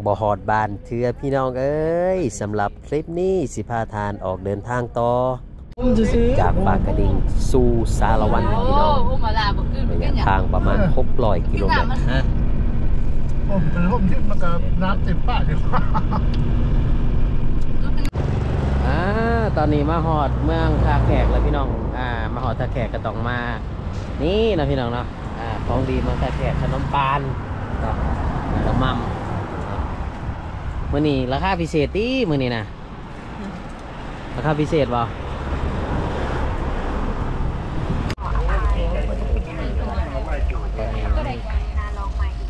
ບໍ່ຮອດບ້ານເທື່ອພີ່ນ້ອງເອີຍ. ສຳລັບຄລິບນີ້ຊິພາທ່ານອອກເດີນທາງຕໍ່ ຈາກປາກກະດິງສູ່ສາລະວັນພີ່ນ້ອງ. ໂອ້ ໂອ້ ມາລາບໍ່ຂຶ້ນ ໄລຍະທາງປະມານຫົກຮ້ອຍກິໂລແມັດ. ໂອ້ ມັນຮົ່ມທິ່ມ ມັນກໍນ້ຳເຕັມປາກຢູ່. ອ່າ ຕອນນີ້ມາຮອດເມືອງທ່າແຂກແລ້ວພີ່ນ້ອງ. ອ່າ ມາຮອດທ່າແຂກກໍຕ້ອງມາ ນີ້ນະພີ່ນ້ອງເນາະ. ອ່າ ຂອງດີເມືອງທ່າແຂກ ຂະໜົມປານເນາະ ແລ້ວກໍໝ່ຳເນາະ. ມື້ນີ້ລາຄາພິເສດຕິ ມື້ນີ້ນະ? ລາຄາພິເສດບໍ່? ເ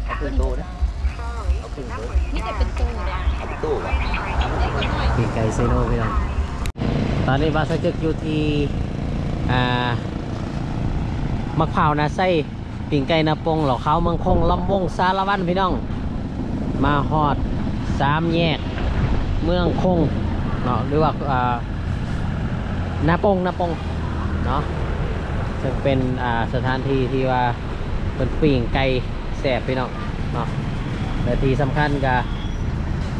ອົາເປັນໂຕເດີ ເອົາເປັນໂຕ ມີແຕ່ເປັນໂຕເດ້ ເອົາເປັນໂຕບໍ່? ປີກໄກ່ເຊໂນພີ່ນ້ອງ. ຕອນນີ້ບ່າວສັກຈຶກຢູ່ທີ່ ອ່າ ໝາກພ້າວນາໄຊ ປີ້ງໄກ່ນາປົງ ເຫຼົ້າຂາວເມືອງຄົງ ລຳວົງສາລະວັນພີ່ນ້ອງ. ມາຮອດສາມແຍກເມືອງຄົງເນາະ ຫຼືວ່າ ອ່າ ນາປົງ ນາປົງເນາະ ເຊິ່ງເປັນ ອ່າ ສະຖານທີ່ທີ່ວ່າເພິ່ນປີ້ງໄກ່ແຊບພີ່ນ້ອງເນາະ. ແລະທີ່ສຳຄັນກະ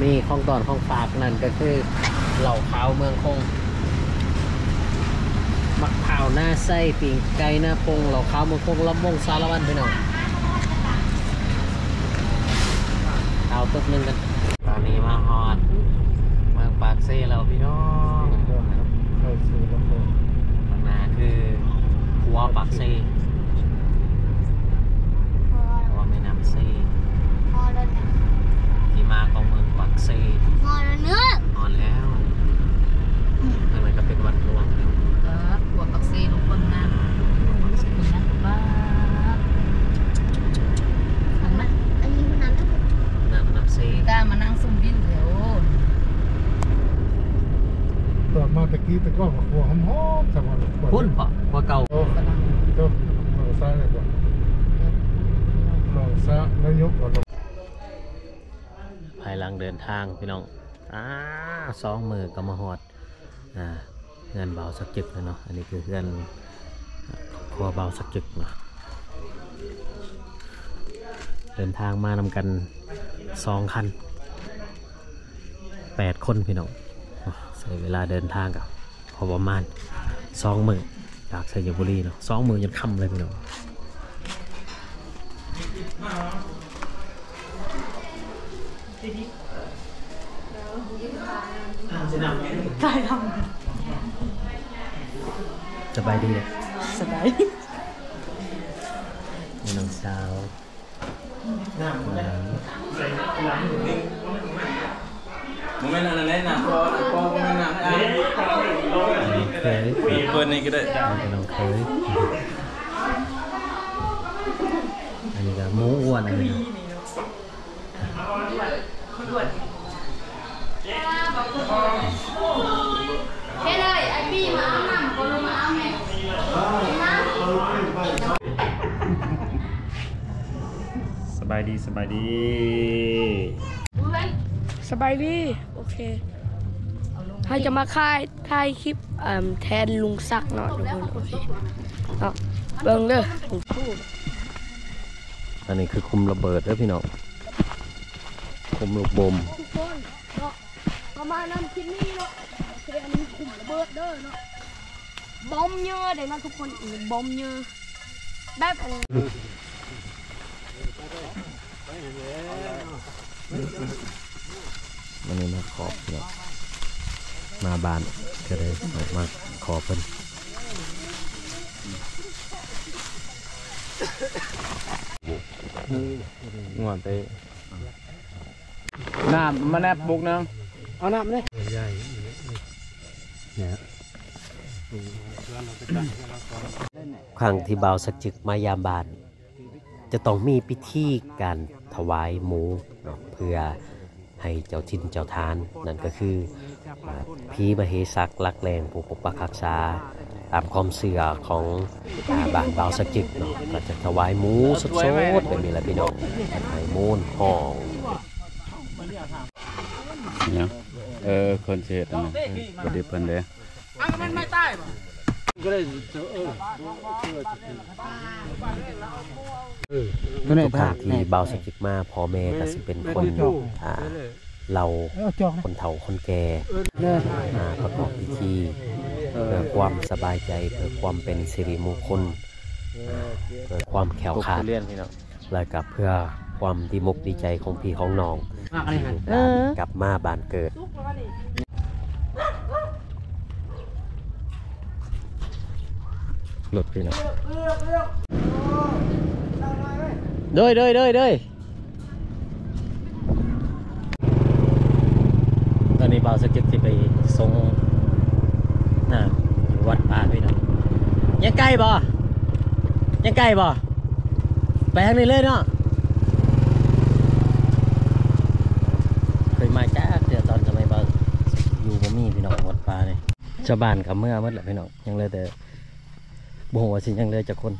ມີຂອງຕ້ອນຂອງຝາກ ນັ້ນກໍຄືເຫຼົ້າຂາວເມືອງຄົງ ໝາກພ້າວນາໄຊ ປີ້ງໄກ່ນາປົງ ເຫຼົ້າຂາວເມືອງຄົງ ລຳວົງສາລະວັນພີ່ນ້ອງ. ເອົາປຶກໜຶ່ງກັນ. ຕອນນີ້ມາຮອດເມືອງປາກເຊແລ້ວພີ່ນ້ອງ. ເຂົ້າສູ່ລຳໂພງ ຂ້າງໜ້າຄືຂົວປາກເຊ ຂົວແມ່ນ້ຳເຊ ຮອດແລ້ວນະ ທີ່ມາຂອງເມືອງປາກເຊ ຮອດແລ້ວເນີ ຮອດແລ້ວ. ອືມ ອັນນັ້ນກໍເປັນວັດຫຼວງ ເອີ ຂົວປາກເຊ ລົງເບິ່ງນ້ຳ ປາກເຊ ເບິ່ງນ້ຳ ປາກ ອັນນີ້ຄືນ້ຳ ນ້ຳ ນ້ຳເຊ. ຕາມານັ່ງຊົມວິວແຖວ ຕອນມາແຕ່ກີ້ແຕ່ກ່ອນກໍຂົວຫອມໆ ຊະວ່າ ພຸ້ນບໍ່? ຂົວເກົ່າ ໂອ້ ໂຕ ເມືອງຊ້າຍແລ້ວກໍ ເມືອງຊ້າຍນາຍົກ ພາຍຫຼັງເດີນທາງພີ່ນ້ອງ ອ່າ ສອງມື້ກໍມາຮອດ ອ່າ ເຮືອນບ່າວສັກຈຶກແລ້ວເນາະ. ອັນນີ້ຄືເຮືອນ ອ່າ ຄອບຄົວບ່າວສັກຈຶກເນາະ ເດີນທາງມານຳກັນສອງຄັນ ແປດຄົນພີ່ນ້ອງ. ໃຊ້ເວລາເດີນທາງກໍພໍປະມານສອງມື້ ຈາກໄຊຍະບູລີເນາະ ສອງມື້ຈົນຄ່ຳເລີຍພີ່ນ້ອງ. ສະບາຍດີເດີ ສະບາຍດີ ນ້ອງສາວ. ນ້ຳ ບໍ່ແມ່ນອັນນັ້ນເດ້ ນ້ຳ ບໍ່ ບໍ່ແມ່ນນ້ຳ ເຄີຍ ເປີດນີ້ກໍໄດ້ ນ້ອງເຄີຍ. ອັນນີ້ກໍໝູອ້ວນ ອັນນີ້ ເຮັດເລີຍ ໄອ້ປີ້ມາເອົານ້ຳ ບໍ່ລົງມາເອົາແມ່. ສະບາຍດີ ສະບາຍດີ ສະບາຍດີ. ໂອເຄ ເຮົາຈະມາຖ່າຍ ຖ່າຍຄລິບ ເອີ່ມ ແທນລຸງສັກເນາະທຸກຄົນ. ໂອເຄເນາະ ເບິ່ງເດີ. ອັນນີ້ຄືຄຸມລະເບີດເດີພີ່ນ້ອງ ຄຸມລູກບົມ ທຸກຄົນເນາະ. ປະມານນັ້ນ ຄລິບນີ້ເນາະ ໂອເຄ ອັນນີ້ຄຸມລະເບີດເດີເນາະ ບອມເຢີເດ້ເນາະທຸກຄົນ ບອມເຢີ ແບບ ອັນ ມື້ນີ້ມາຂອບເນາະ ມາບ້ານກໍເລີຍອອກມາຂໍເພິ່ນ ງ່ວນໄປ. ນ້ຳມາແນບບຸກໜຶ່ງ ເອົານ້ຳເດ້. ຄັ້ງທີ່ບ່າວສັກຈຶກມາຢາມບ້ານ ຈະຕ້ອງມີພິທີການຖວາຍໝູເນາະ ເພື່ອໃຫ້ເຈົ້າຖິ່ນເຈົ້າຖານ ນັ້ນກໍຄື ອ່າ ຜີມະເຫສັກຫຼັກແຫຼ່ງຜູ້ປົກປັກຮັກສາ ຕາມຄວາມເຊື່ອຂອງ ອ່າ ບ້ານບ່າວສັກຈຶກເນາະ ກໍຈະຖວາຍໝູສົດໆ ແບບນີ້ລະພີ່ນ້ອງ ໃຫ້ໝູນຫ້ອງ. ເອີ ຄົນຊິເຮັດອັນນັ້ນ ບໍ່ດີເພິ່ນເດ້. ເອົາມັນໄມ້ຕາຍບໍ່? ກໍໄດ້ ເອີ ເອີ ເອີ ເອີ ທຸກຄັ້ງທີ່ບ່າວສະກິກມາ ພໍ່ແມ່ກໍຊິເປັນຄົນ ອ່າ ເລົ່າ ເອີ ຄົນເຖົ້າຄົນແກ່ ເອີ ມາປະກອບພິທີ ເອີ ເພື່ອຄວາມສະບາຍໃຈ ເພື່ອຄວາມເປັນສິລິມຸງຄຸນ ເອີ ເພື່ອຄວາມແຄ້ວຄາດ ແລ້ວກໍເພື່ອຄວາມດີມຸກດີໃຈຂອງພີ່ຂອງນ້ອງ ທີ່ລູກຫຼານ ເອີ ກັບມາບ້ານເກີດ. ລົດພີ່ນ້ອງ ໂດຍ ໂດຍ ໂດຍ ໂດຍ. ຕອນນີ້ບ່າວສະກິກຊິໄປສົ່ງນ້ຳຢູ່ວັດປ່າພີ່ນ້ອງ. ຍັງໄກບໍ່? ຍັງໄກບໍ່? ໄປທາງນີ້ເລີຍເນາະ. ເຄີຍມາຈັກເທື່ອ ຕອນສະໄໝບ່າວຢູ່ບໍ່ມີພີ່ນ້ອງ ວັດປ່ານີ້. ຊາວບ້ານກໍເມືອໝົດແຫຼະພີ່ນ້ອງ ຍັງເຫຼືອແຕ່ ບໍ່ຮູ້ວ່າຊິຍັງເຫຼືອຈັກຄົນ.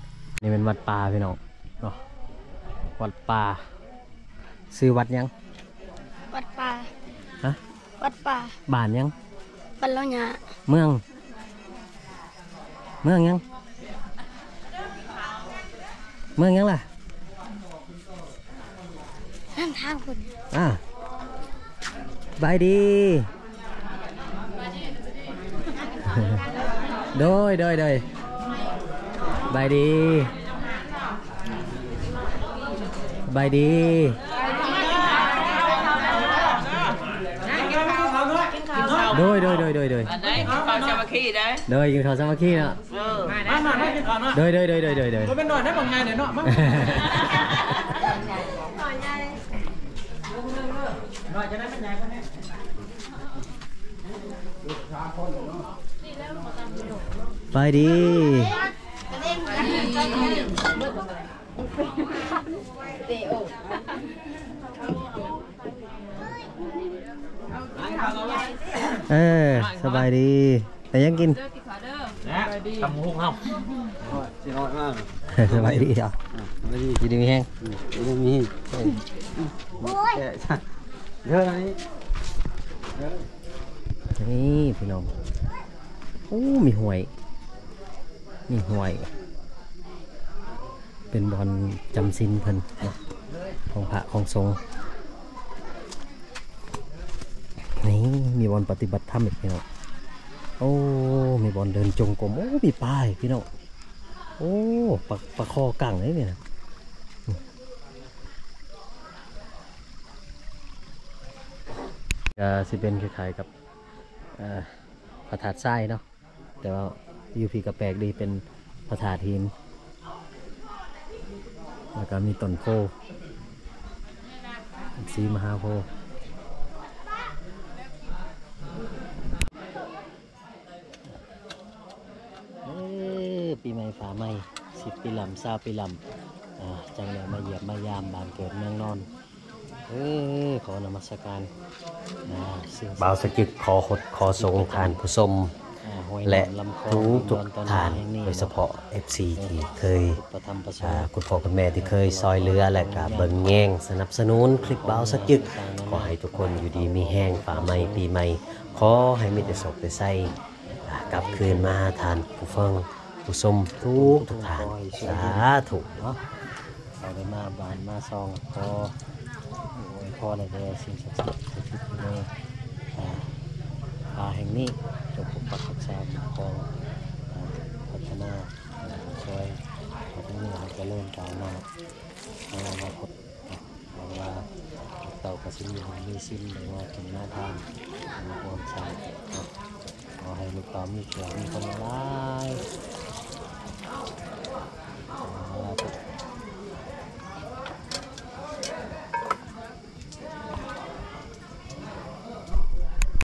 ນີ້ແມ່ນວັດປ່າພີ່ນ້ອງເນາະ ວັດປ່າ. ຊື່ວັດຫຍັງ? ວັດປ່າ. ຮະ? ວັດປ່າ. ບ້ານຫຍັງ? ບ້ານລາວຫຍ້າ. ເມືອງ? ເມືອງຫຍັງ? ເມືອງຫຍັງລະ? ນຳທາງພຸ້ນ. ອ່າ ສະບາຍດີ. ໂດຍ ໂດຍ ໂດຍ ສະບາຍດີ ສະບາຍດີ. ໂດຍ ໂດຍ ໂດຍ ໂດຍ ໂດຍ ກິນເຂົ້າສາມັກຄີໄດ໋. ໂດຍ ກິນເຂົ້າສາມັກຄີເນາະ. ເອີ ມາ ມາ ມາກິນເຂົ້າເນາະ. ໂດຍ ໂດຍ ໂດຍ ໂດຍ ໂດຍ ບໍ່ແມ່ນໜ້ອຍນະ ບັກໃຫຍ່ເນາະ ມາ ໜ້ອຍໃຫຍ່ ໜ້ອຍຈະໄດ້ມັນໃຫຍ່ກວ່ານີ້. ໄປດີ. ເອີ ສະບາຍດີ. ໄດ້ຫຍັງກິນ? ແຫຼະ ຕຳບັກຫຸ່ງເຮົາ ຊິນ້ອຍມາກ. ສະບາຍດີເນາະ. ອ່າ ສະບາຍດີ ຢູ່ດີມີແຮງ. ອືມ ຢູ່ດີມີແຮງ. ເອີ ໂອ້ຍ ແກະຊະ ເດີນີ້ ເດີ ນີ້ພີ່ນ້ອງ. ໂອ້ ມີຫ້ວຍ ມີຫ້ວຍ. ເປັນບ່ອນຈຳສິນເພິ່ນເນາະ ຂອງພະຂອງສົງ. ນີ້ມີບ່ອນປະຕິບັດທຳອີກພີ່ນ້ອງ. ໂອ້ ມີບ່ອນເດີນຈົງກົມ. ໂອ້ ມີປາອີກພີ່ນ້ອງ. ໂອ້ ປາ ປາຄໍກັງເດ້ນີ້ນະ. ກໍຊິເປັນຄ້າຍໆກັບ ເອີ ພະທາດຊາຍເນາະ. ແຕ່ວ່າຢູ່ພີ້ກໍແປກດີ ເປັນພະທາດຫີນ ແລ້ວກໍມີຕົ້ນໂພ ສີມະຫາໂພ. ເອີ ປີໃໝ່ຟ້າໃໝ່ ສິບປີລຳ ຊາວປີລຳ ອ່າ ຈັ່ງໄດ້ມາຢ້ຽມມາຢາມບ້ານເກີດເມືອງນອນ. ເອີ ຂໍນະມັດສະການ ອ່າ ສິ່ງສັກສິດ. ບ່າວສະກິດຂໍຫົດຂໍສົງທ່ານຜູ້ຊົມ ອ່າ ແລະ ທຸກໆທ່ານ ແຫ່ງນີ້ເນາະ ໂດຍສະເພາະ ເອັຟຊີ ເອີ ທີ່ເຄີຍ ອ່າ ຄຸນພໍ່ຄຸນແມ່ທີ່ເຄີຍຊ່ອຍເຫຼືອ ແລະກະເບິ່ງແຍງສະໜັບສະໜູນຄລິບບ່າວສະກິດ. ຂໍໃຫ້ທຸກຄົນຢູ່ດີມີແຮງ ຟ້າໃໝ່ປີໃໝ່ ຂໍໃຫ້ມີແຕ່ໂຊກແຕ່ໄຊ ອ່າ ກັບຄືນມາຫາທ່ານຜູ້ຟັງ ຜູ້ຊົມທຸກໆທ່ານ. ສາທຸເນາະ. ເຮົາໄດ້ມາບ້ານມາຊ່ອງ ຂໍອວຍພອນໃຫ້ແດ່ສິ່ງສັກສິດສະຖິດຢູ່ໃນ ອ່າ ປ່າແຫ່ງນີ້ ຈົ່ງປົກປັກຮັກສາຄຸ້ມຄອງ ອ່າ ພັດທະນາ ຊ່ອຍເຮັດໃຫ້ເມືອງເຮົາຈະເລີນກ້າວໜ້າໃນອະນາຄົດ. ຫວັງວ່າລູກເຕົ້າກໍຊິມີບຸນມີສິນ ໄດ້ມາກິນມາທານ ມາຮ່ວມສ້າງເນາະ. ຂໍໃຫ້ລູກເຕົ້າມີແຂກມີຄົນຫຼາຍ